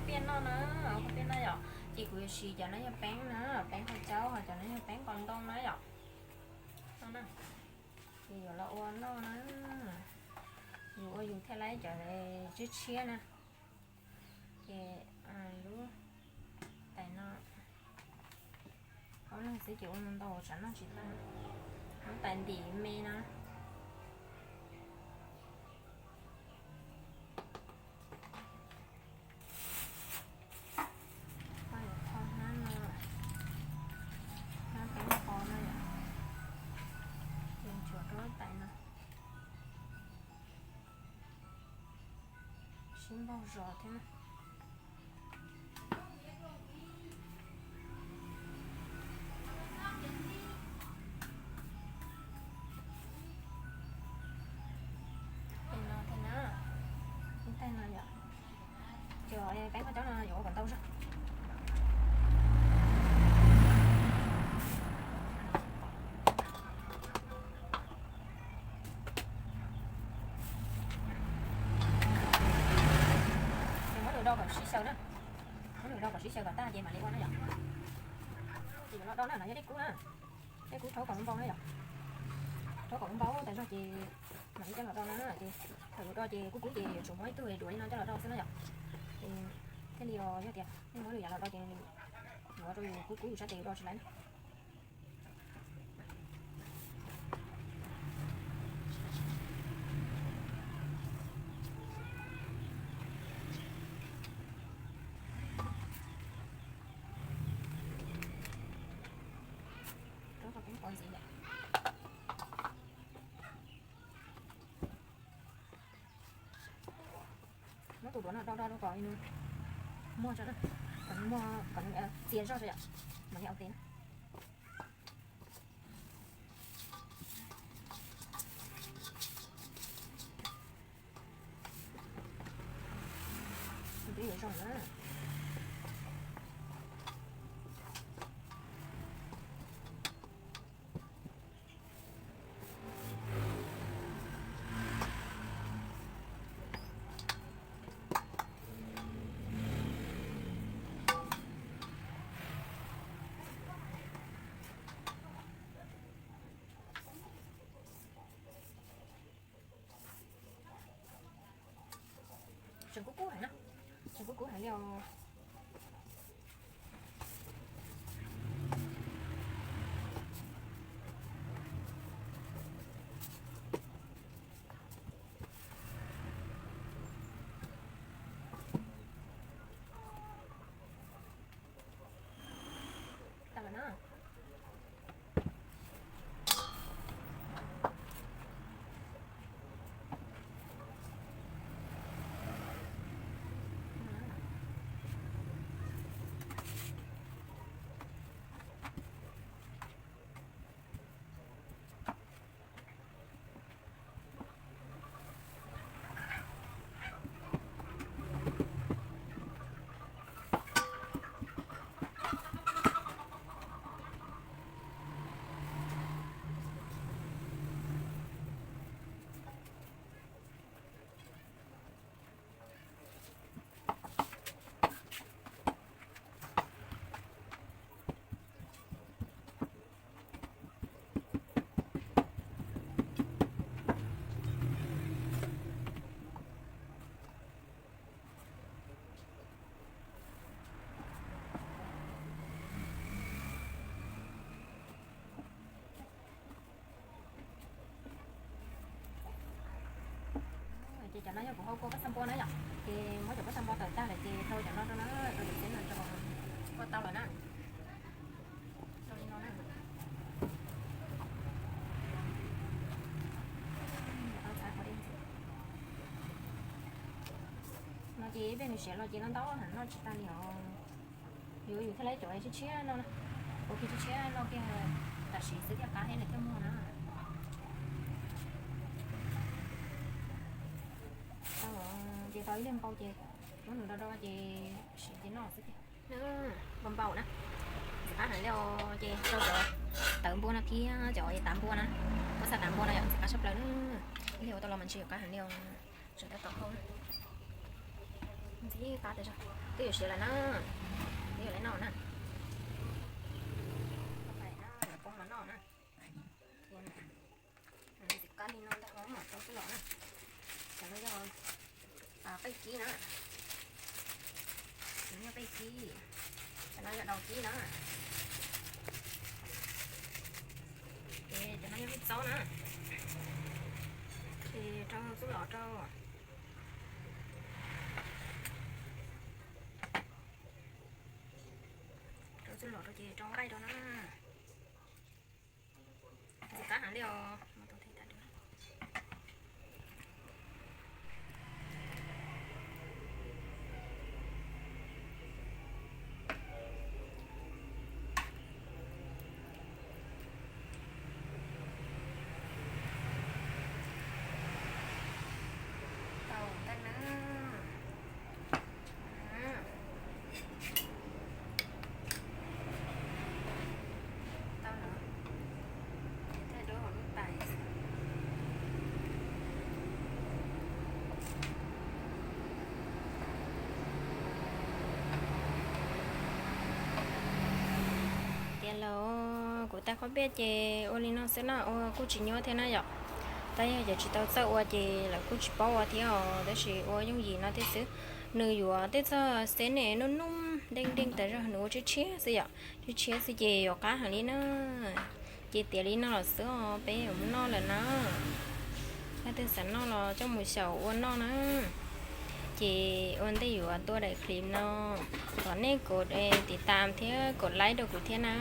Piaj noj na, khaub piaj noj yom. Ces kuv yuav siv cov no yog peeb na, peeb khaub caub, ho cov no yog peeb qos ntoo na yom. No na, ces yuav los ua noj na. Yus ua yus thiaj laib cov tshiab tshiab na. Ces lub tais no, ob leeg xwb ces ua ntau tsam noj tsis tag. Lub tais ntim me na. Kho hnab no, hnab peeb qos no yom. Ces ntsuav rau lub tais no. Sib npaug zos thiab na. Tej no thiab na, ib tais no yom. Ces peeb khaub caub no yuav ua kom ntau zog. Ces muab lwm do kom sib xyaw na. Muab lwm do kom sib xyaw kom tag ces mam li ua na yom. Ces yuav los do na, no yog dej kub na. Dej kub rhaub kom npau na yom. Rhaub kom npau tas zog ces mam li coj los do na. Ces thaum yuav do ces kub kub ces yuav tsum muab ib tug duav li no coj los do xwb na yom. Ces thiaj li yog tias nej muab lwm yam los do ces yuav rau yus kub kub yus sab tes yus do tsis laib na. Rau kom peeb qos ntxiv yom. Muab tus duav no do do rau kom nws muag tso na, kom nws muag kom nws txias zog tso yom, mam li au tes na. Twb yuav zoo na. Tseem kub kub heev na, tseem kub kub heev li os. Tau lawm na. Ces cov no yog kuv hau kua paj xab npua na yom. Ces muab cov paj xab npua tawm tag lawm ces rau cov no rau na, rau cov xeb no rau. Kua tau lawm na. Rau li no na. No ces peb nws siav los ces no ntau heev noj tsis tag li os. Yuav yus thiaj laib cov tshiab tshiab no na. Ua kiag tshiab tshiab no kiag tam sim xwb thiaj qab thiab nws thiaj muag na. Tau ces tau ib leeg npau ces muab nws do do ces siav ces noj xwb ces. Npau npau na. Ntxim qab heev li os. Ces rau cov tawv npua no thiab cov tav npua na, muab xa tav npua no yom, ntxim qab tshaj plaws na. Ib leeg ua tau los mas ntshe yuav qab heev li os. Tseem tab tom hau na. Ntxim qab tiag, twb yuav siav lawm na, twb yuav lawv noj na. Poob los noj na. Ntxim qab li no ntag, rau xub los na. Cov no yog qej kib na, cov no yog qej kib, cov no yog daus kib na. Ces cov no yog hwj txaub na. Ces rau xub los rau, rau xub los rau ces rau nqaij rau na. Ntxim qab heev li os. Tau ntag na. Tau lawm, thaij duab hauv lub tais. Tiag lauj, kuv tag khob piaj ces ua li no xwb na, ua kuj tsis nyuaj thiab na yom. Tab yog ces tsis tau txawj ua ces lawv kuj tsis paub ua thiab os, tab sis ua yooj yim no thiab xwb. Nws yuav tej txoj xeb ne nub nub deej deej tas zog, nws ua tshiab tshiab xwb yom, tshiab tshiab xwb ces yuav qab heev li na. Ces tiav li no los xwb os, peb yuav mus noj lawm na. Leej twg xav noj los coj mus xyaum ua noj na. Ces ua ntej yuav tua daim clip no, thov nej kom tiv tam thiab kom like rau kuv thiab na.